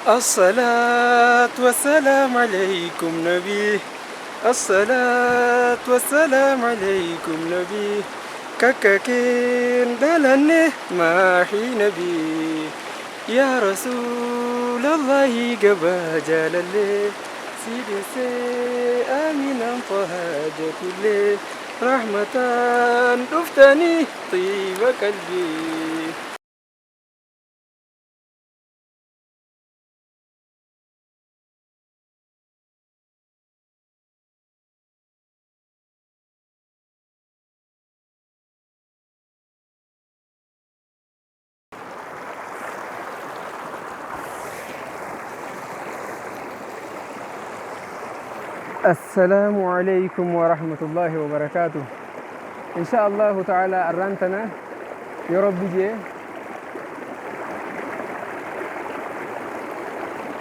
الصلاة والسلام عليكم نبي الصلاة والسلام عليكم نبي كككين دلني ما حي نبي يا رسول الله قبا جلالي سيدي سي آمنا طه كل رحمة رفتني طيب قلبي. السلام عليكم ورحمة الله وبركاته. إن شاء الله تعالى أرانتنا يا رب جي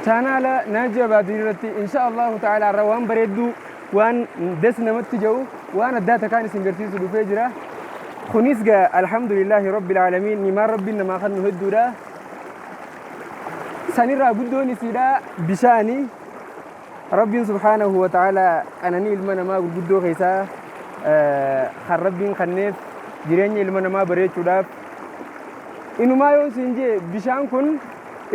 chaanaala Naajii Abaadir irratti insha Allahu ta'ala irra waan bareedduu waan des namatti ja'u waan addaa takkaan isin garsiisu dhufee jira. Kunis gaa alhamdulillahi rabbil aalamiin nimaan rabbiin namaa kennu hedduudha. Sanirraa guddoon isiidha bishaani. Rabbiin subhaanahu wa ta'ala qananii ilma namaa gurguddoo keessaa kan rabbiin kenneef jireenya ilma namaa bareechuudhaaf inumaa yoon siin jee bishaan kun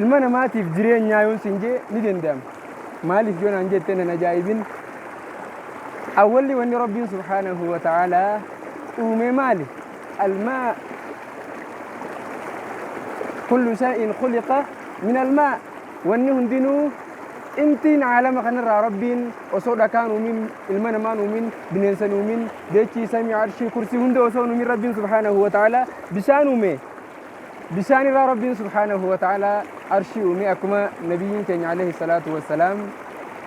ilma namaatiif jireenyaa yoon siin jee ni danda'ama. Maaliif yoo naan jette nan ajaa'ibin. Awwalli wanni Rabbiin subhaanahu wa ta'aalaa uume maali? Almaa. Kullu shay'in khuliqa min almaa. Wanni hundinuu intiin aalama kanarraa Rabbiin osoo dhakaan uumin, ilma namaan uumin, bineensan uumin, dachii, samii, arshii, kursii hunda osoo hin uumin Rabbiin subhaanahu wa ta'aalaa bishaan uume. Bishaan irraa Rabbiin subhaanahu wa ta'aalaa arshii uume akkuma nabiyyiin keenya alayhi salaatu wassalaam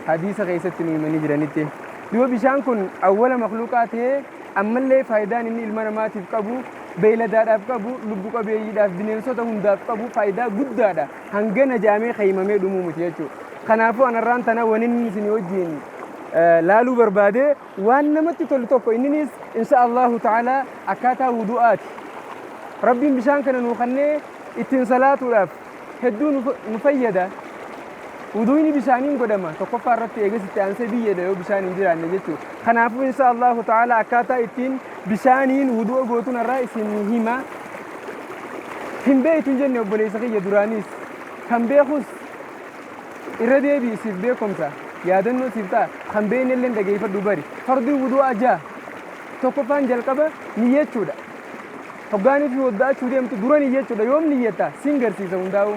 hadiisa keessatti nu himanii jiranitti. Duuba bishaan kun awwala makluuqaa ta'ee ammallee faayidaan inni ilma namaatiif qabu, beeyladaadhaaf qabu, lubbu qabeeyyiidhaaf, bineensota hundaaf qabu faayidaa guddaadha. Hangana jaamee kaymamee dhumuu miti jechuudha. Kanaafuu anarraan tana wani inni isin wajjiin laaluu barbaade waan namatti tolu tokko inninis insha Allahu ta'ala akkaataa wudu'aati. Rabbiin bishaan kana nuu kennee ittiin salaatuudhaaf hedduu nu fayyada. Wuduuyni bishaaniin godhama tokkoffaa irratti eegas itti aansee biyyeedha yoo bishaan hin jiraanne jechuudha. Kanaafuu insha Allahu ta'ala akkaataa ittiin bishaaniin wudu'a gootuun irraa isin hima. Hin beektu hin jenne obboleessa kiyya duraaniis kan beekus irra deebi'i siif beekumsa yaadannoo siif ta'a kan beekne illee dhageeffadhu bari. Fardii wudu'aa ja'a tokkoffaan jalqaba niyyachuudha. Hoggaanii fi wadda'achuu deemtu dura niyyachuudha. Yoom niyyatta? Siin garsiisa hundaa'u.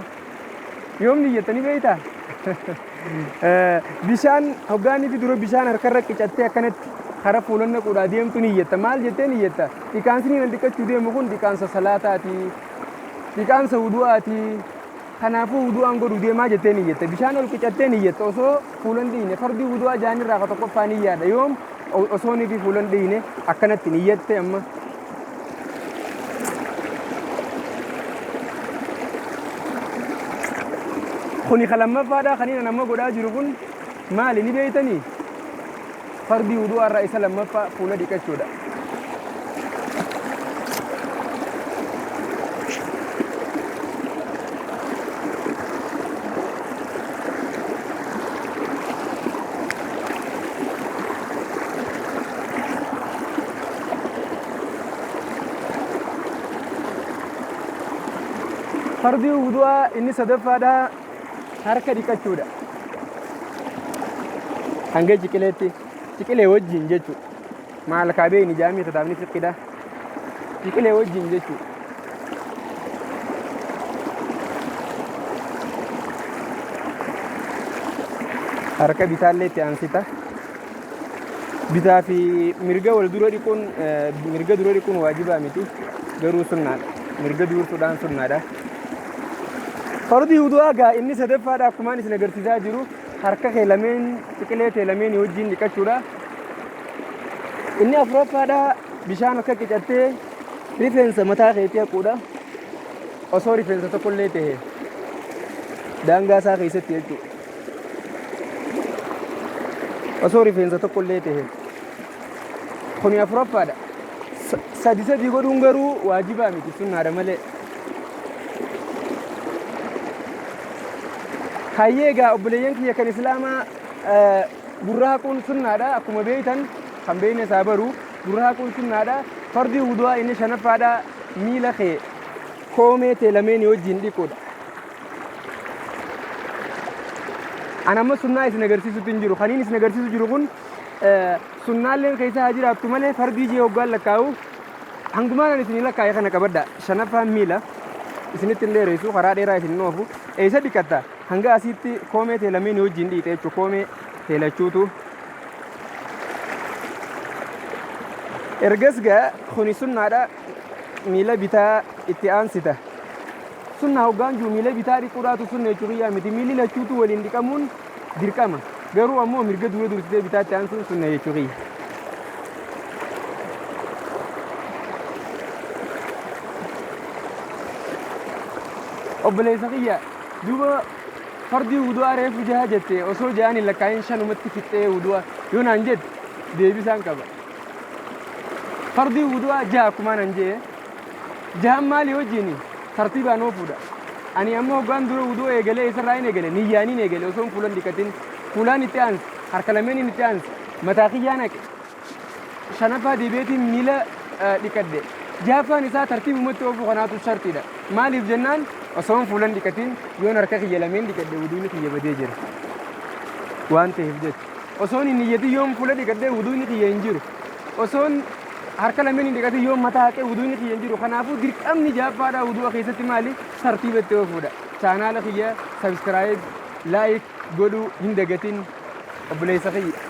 Yoom niyyatta ni beektaa? Bishaan hoggaanii fi dura bishaan harkarra qicattee akkanatti kara fuula naquudhaa deemtu niyyatta. Maal jettee niyyatta? Dhiqaansi ni dhiqachuu deemu kun dhiqaansa salaataati. Dhiqaansa wudu'aati. Kanaafuu wudu'aan godhuu deemaa jettee niyyatta. Bishaan ol qicattee niyyatta osoo fuula hin dhiqne. Fardii wudu'aa jaanirraa ka tokkoffaa niyyaadha. Yoom osoo ni fi fuula hin dhiqne akkanatti niyyatte amma. Kuni ka lammaffaadha kan inni amma godhaa jiru kun maali ni beektanii? Fardii wudu'aa irraa isa lammaffaa fuula dhiqachuudha. Fardii wudu'aa inni sadaffaadha harka dhiqachuudha. Hanga ciqileetti ciqilee wajjin jechuudha. Maal kaabee inni jaamii kitaabni fiqidha. Ciqilee wajjin jechuudha. Harka bitaallee itti aansita. Bitaa fi mirga wal dura dhiquun mirga dura dhiquun waajibaa miti garuu sunnaadha. Mirga duursuudhaan sunnaadha. Fardii wudu'aa gaa inni sadaffaadha akkumaan isin agarsiisaa jiru harka kee lameen ciqilee tee lameen wajjin dhiqachuudha. Inni afuraffaadha bishaan akka qicattee rifeensa mataa keetii haquudha. Osoo rifeensa tokkollee ta'e daangaa isaa keessatti jechuudha. Osoo rifeensa tokkollee ta'e kuni afuraffaadha. Sadi sadi godhuun garuu waajibaa miti sunnaadha malee. Hayyee egaa obboleeyyan kiyya kan Islaamaa gurra haquun sunnaadha. Akkuma beeytan kan beeyne isaa baru gurra haquun sunnaadha. Fardii wudu'aa inni shanaffaadha miila kee koomee tee lameenii wajjin dhiquudha. An amma sunnaa isin agarsiisutti hin jiru. Kaniin isin agarsiisu jiru kun sunnaalleen keessa haa jiraattu malee fardii jee hoggaan lakkaa'u hangumaan ani isinii lakkaa'e kana qabadha. Shanaffaan miila isinitti hin dheeressu karaa dheeraa isin hin oofu. Eessa dhiqatta? Hanga asiitti koomee tee lameenii wajjin dhiixe jechuudha. Koomee tee lachuutu. Ergas gaa kuni sunnaadha. Miila bitaa itti aansita. Sunna hoggaan jiru miila bitaa dhiquudhaatu sunna jechuu kiyyaa miti. Miilli lachuutu waliin dhiqamuun dirqama. Garuu ammoo mirga dura dursitee bitaatti aansuun sunna jechuu kiyya. Obboleessa kiyya duuba fardii wudu'aa reefu jaha jette osoo jahaan hin lakkaa'in shanumatti fixxee wudu'a yoo naan jette deebisaan qaba. Fardii wudu'aa jaha akkumaa naan jee Jahan maali wajjiini tartiibaan oofuudha. Ani amma hoggaan dura wudu'a eegalee eessarraa hin eegale niyyaaniin eegale osoo hin fuula hin dhiqatin fuulaan itti aanse harka lameeniin itti aanse mataa kiyyaa naqe shanaffaa deebi'eetiin miila dhiqadhe jahaffaan isaa tartiibumatti oofuu kanaatu shartiidha maaliif jennaan osoo hin fuula hin dhiqatin yoon harka kiyya lameen dhiqadhe wuduuni kiyya badee jira waan ta'eef jecha osoon hin niyyatin yoon fuula dhiqadhe wuduuni kiyya hin jiru osoon harka lameen hin dhiqatin yoo mataa haqee wuduuni kiyya hin jiru. Kanaafuu dirqamni ja'affaadhaa wudu'a keessatti maali? Tartiiba itti oofuudha. Chaanaala kiyya subscribe, like godhuu hin dagatin obboleessa kiyya.